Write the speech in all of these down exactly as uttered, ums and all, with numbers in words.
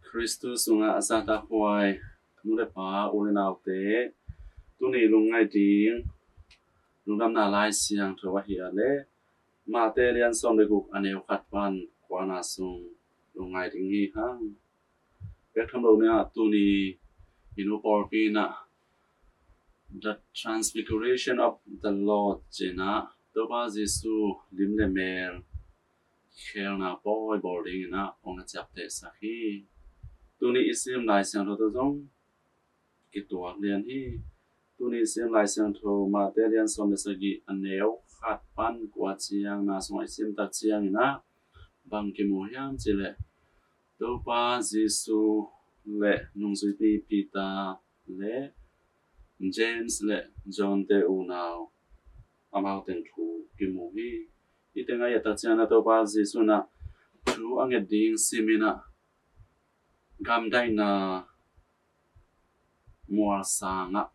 Khristu sungah a zahtakhuai nu le pa, u le naute, tuni lungngaih ding lungdamna Lai Siangtho ahih leh Matthai lian sawm le guk, a neu khat pan kuana sung lungngaih ding hi hang. Bek tham lo ni-ah tuni i nu pawlpi in ah The Transfiguration of the Lord ci-in ah Topa Jesu lim le mel kikhelna pawi bawl dingin ah hong na ciaptehsak hi. Tuni i sim Lai Siangtho tawh zong kituak lian hi. Tuni i sim Lai Siangtho Matthai lian sawm le sagih, a neu khat pan kua ciang na sungah i sim tak ciangin ah bang kimu hiam cih leh Topa Jesu le nungzuipi Peter le James le John te unau amau teng thu kimu hi. Hih tengah i et tak ciangin ah Topa Jesu in ah thu a nget ding simin ah gamdaihna mual sangah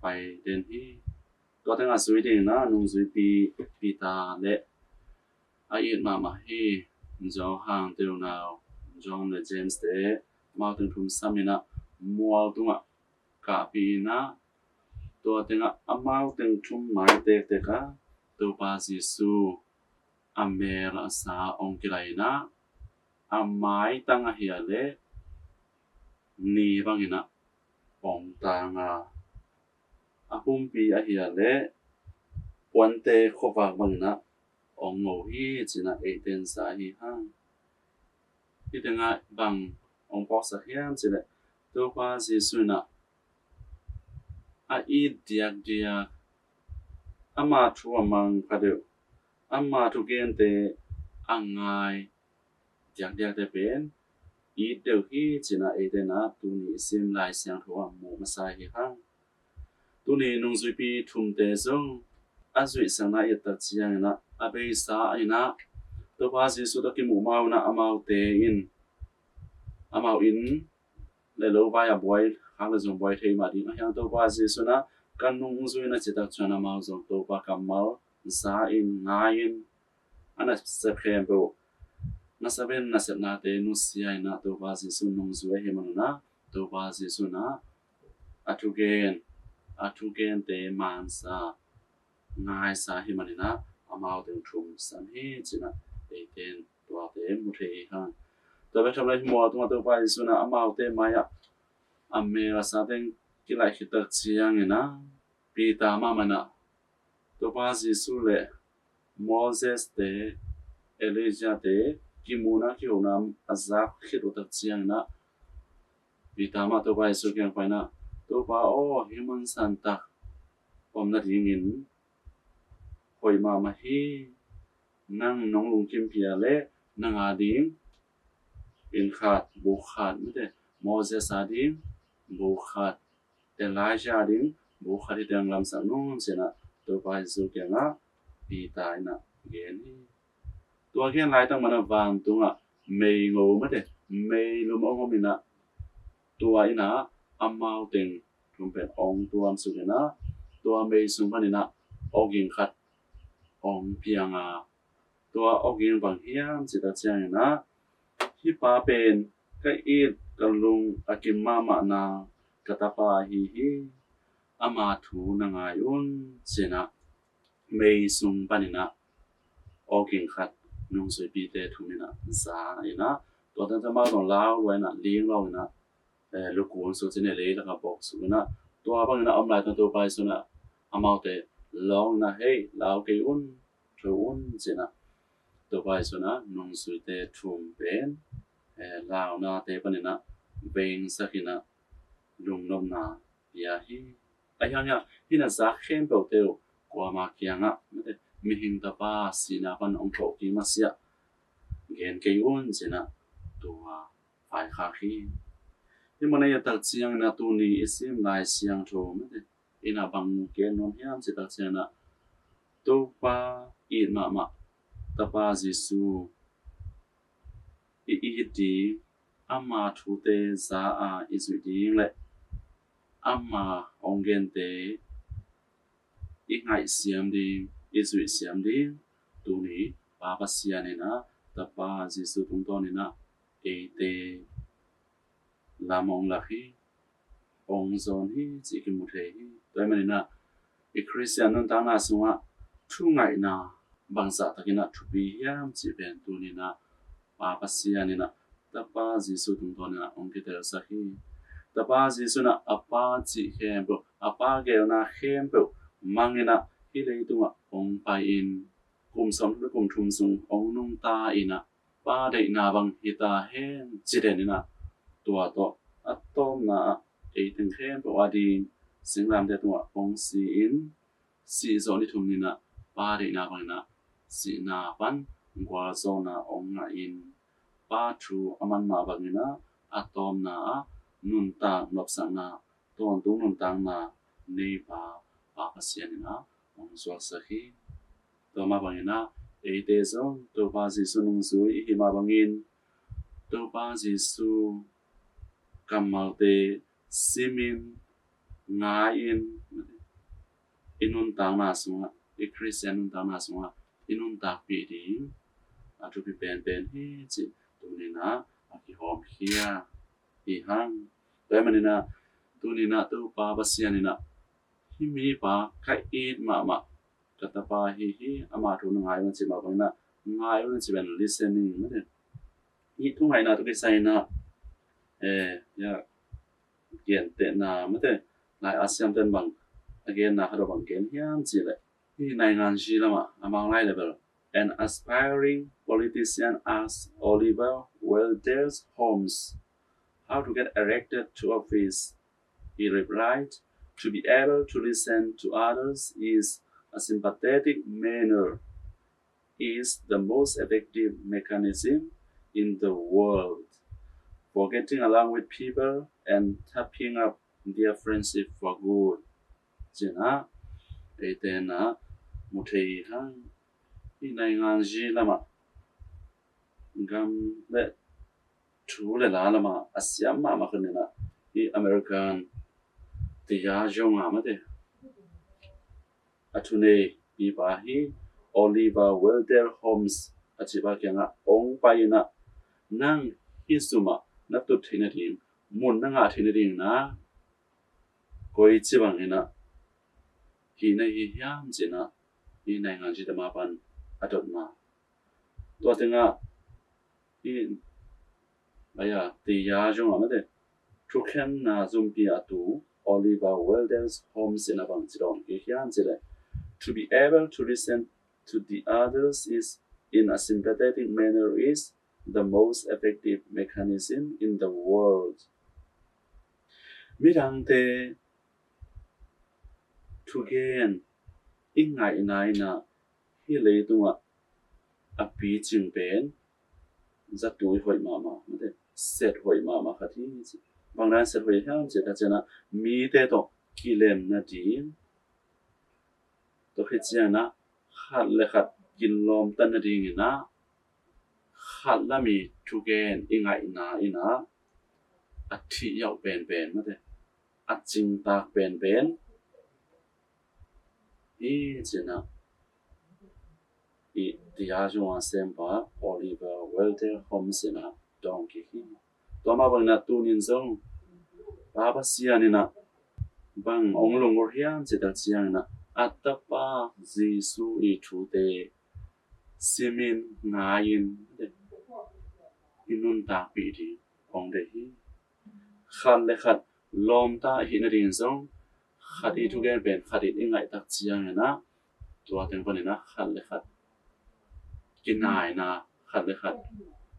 pai den hi. Tua tengah zui dingin ah nungzuipi Peter le a it mahmah hi Johan te unau John le James te amau teng thum samin ah mual tungah kahpih in ah, tua tengah amau teng thum mai tektek ah Topa Jesu a mel a sa hong kilai in ah, a maitang ahih leh ni bangin ah hong tang a, a pumpi ahih leh puante khuavak bangin ah hong ngo hi ci-in ah eite in za hi hang. Hih tengah bang hong phawksak hiam cih leh Topa Jesu in ah a it diakdiak, ama thu a mang pha deuh, ama thugente a ngai diakdiakte pen it deuh hi ci-in ah eite in ah tuni i sim Lai Siangtho ah mu masa hi hang. Tuni nungzuipi thumte zong a zuihsakna i et tak ciangin ah a beisa in ah Topa Jesu tawh kimuh mah un ah amaute in, amau inn le lo vai a buai khak le zong buai thei mah ding a hiang Topa Jesu in ah ka nungzui in ah cih tak ciang amau zong Topa kammal za in, ngai in, a nasep khempeuh, nasep in nasepnate nusia in ah Topa Jesu nungzui ahih man un ah Topa Jesu in ah a thugen, a thugente mansa, ngaisa ahih manin ah amau teng thum sam hi ci-in ah eite in tuate mu thei hi hang. Tua bek tham lo, hih mual tungah Topa Jesu in ah amaute mai-ah a mel a sa teng kilaih khit tak ciangin ah Peter mahmah in ah Topa Jesu le Moses te, Elijah te kimuhna kihona a zak khit uh tak ciangin ah Peter mah Topa Jesu kiang pai in ah, Topa aw, hih mun santak om nadingin hoih mahmah hi. Nang nong lungkimpih leh nang a ding inn khat, buk khat, mite, Moses a ding buk khat, Elijah a ding buk khat hi teng lamsak nung ci-in ah Topa Jesu kiangah Peter in ah gen hi. Tua gen laitak manin ah vantungah meingo, mite, meilum hong om in ah tua in ah amau teng thum pen hong tuamsuk in ah tua mei sung panin ah awging khat hong piang a, tua awging bang hiam cih tak ciangin ah, hih pa pen ka it ka lung a kim mahmahna ka tapa ahi hi, ama thu na ngai un ci-in ah mei sung panin ah awging khat nungzuipite thum in ah za in ah, tua teng teng amau zong lau lua in ah, ling lawng in ah, eh, lukun suk ci-in ah lei lakah bawk suk in ah, tua bangin ah om laitak Topa Jesu in ah amaute lawng in ah, hei, lau kei un, tho un ci-in ah Topa Jesu in ah nungzuite thum pen, eh, launate panin ah vengsak in ah lungnopna pia hi. Ahi hangin ah hih na zak khempeuhte uh kuama kiangah, mite, mihing tapa sihna pan hong thawhkik masiah gen kei un ci-in ah tua vaikhak hi. Hih mun ah i et tak ciangin ah tuni i sim Lai Siangtho, mite, in ah bang gen nuam hiam cih tak ciangin ah Topa it mahmah Tapa Jesu i it ding, ama thute za a i zuih ding leh ama hong gente i ngaihsiam ding, i zuihsiam ding, tuni Pa Pasian in ah Tapa Jesu tungtawn in ah eite lam hong lak hi, hong zawn hi cih kimu thei hi. Tua ahih manin ah i Khristian nuntakna sungah thu ngaihna bangzah takin ah thupi hiam cih pen tuni-in ah Pa Pasian in ah Tapa Jesu tungtawn in ah hong kitelsak hi. Tapa Jesu in ah a Pa cih khempeuh, a Pa geelna khempeuh mang in ah hih leitungah hong pai-in kum sawmthum le kum thum sung hong nungta in ah Pa deihna bang hi ta hen ci den in ah, tua tawh a tawpna ah ei teng khempeuh ading singlamteh tungah hong si-in, sih zawh ni thum ni-in ah Pa deihna bangin ah sihna pan gualzawhna hong ngah in, Pa thu a man mah bangin ah a tawpna ah nuntak nopsakna, tawntung nuntakna neipa Pa Pasian in ah hong zuaksak hi. Tua mah bangin ah eite zong Topa Jesu nungzui i hih mah bangin Topa Jesu kammalte simin, ngai-in, i nuntakna sungah, i Khristian nuntakna sungah i nuntakpih ding a thupi penpen hi cih tuni-in ah a kihawmkhia hi hang. Tua ahih manin ah tuni-in ah Topa Pasian in ah hih mipa ka it mahmah ka tapa hi hi, ama thu na ngai un a cih mah bangin ah ngai un a cih pen listening mate. Hih thu ngaihna tawh kisai in ah eh ya gentehna mate, lai a siamten bang a genna khat bang gen hiam cih leh, hih nainganzi lamah a Manglai le bel, an aspiring politician asked Oliver Wendell Holmes how to get elected to office. He replied, "To be able to listen to others is a sympathetic manner is the most effective mechanism in the world for getting along with people and tapping up their friendship for good." Ci-in ah eite in ah mu thei hang. Hih nainganzi lamah, gam le thu le la lamah a siam mahmah khat in ah hih American tiya zong a mate, a thunei pipa hi Oliver Wendell Holmes a cihpa kiangah hong pai in ah, nang hih sumah na tut theih nading, mun na ngah theih nading in ah koici bangin ah hih na hi hiam ci-in ah hih nainganzi te mah pan a dotna. Tua tengah hih, aya, tiya zong a mate, thukhenna zumpi a tu Oliver Wendell Holmes in ah bang ci dawng hi hiam cih leh, "To be able to listen to the others is in a sympathetic manner is the most effective mechanism in the world." Midangte thugen i ngaihna in ah hih leitungah a picing pen zatui hoih mahmah, mate, set hoih mahmah khat hi ci. Bang dan set hoih hiam cih leh, tua ciangin ah mite tawh kilem nading, tua khit ciangin ah khat le khat kilawmtan nadingin ah khat lam i thugen i ngaihna in ah a thih yauh penpen, mate, a cingtak penpen hi ci-in ah i tiya zong a sempa Oliver Wendell Holmes in ah dawng kik hi. Tua mah bangin ah tuni-in zong Pa Pasian in ah bang hong lunggulh hiam cih tak ciangin ah a Tapa Jesu i thute simin, ngai-in i nuntakpih ding hong deih hi. Khat le khat lawmta i hih nading zong khat i thugen pen khat in i ngaih tak ciangin ah tua teng panin ah khat le khat kinaina, khat le khat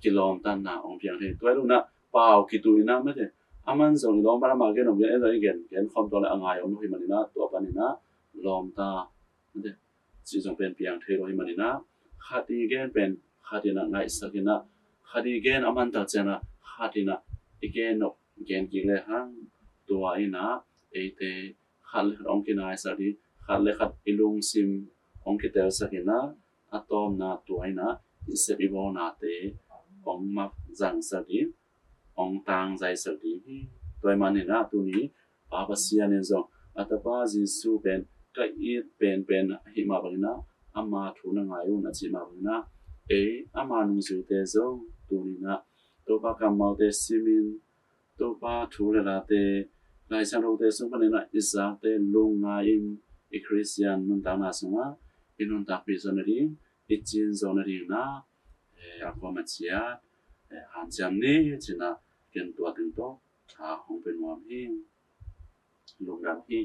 kilawmtanna hong piang thei. Tua hi lo-in ah pau kituh in ah, mate, aman zong i lawm pan amah gen om gen, ei zong i gen, gen khawm tuak leh a ngai om lo hi manin ah tua panin ah lawmta, mate, cih zong pen piang thei lo hi manin ah khat i gen pen khat in ah ngaihsak in ah, khat i gen a man tak ciangin ah khat in ah i gen nop gen kik lehang, tua in ah eite khat le khat hong kinaisak ding, khat le khat i lungsim hong kitelsak in ah, a tawpna tua in ah i sep i bawlnate hong mapzangsak ding, hong tangzaisak ding hi. Tua ahih manin ah tuni Pa Pasian in zong a Tapa Jesu pen ka it penpen ahih mah bangin ah ama thu na ngai un a cih mah bangin ah ei ama nungzuite zong tuni-in ah Topa kammalte simin, Topa thu le late, Lai Siangthote sung panin ah i zakte lungngai in i Khristian nuntakna sungah i nuntakpih zawh nading, i cin zawh nading na, eh, a kuamah ciat, eh, hanciam ni ci-in ah ken tua teng tawh tha hong pia nuam hi. Lungdam hi.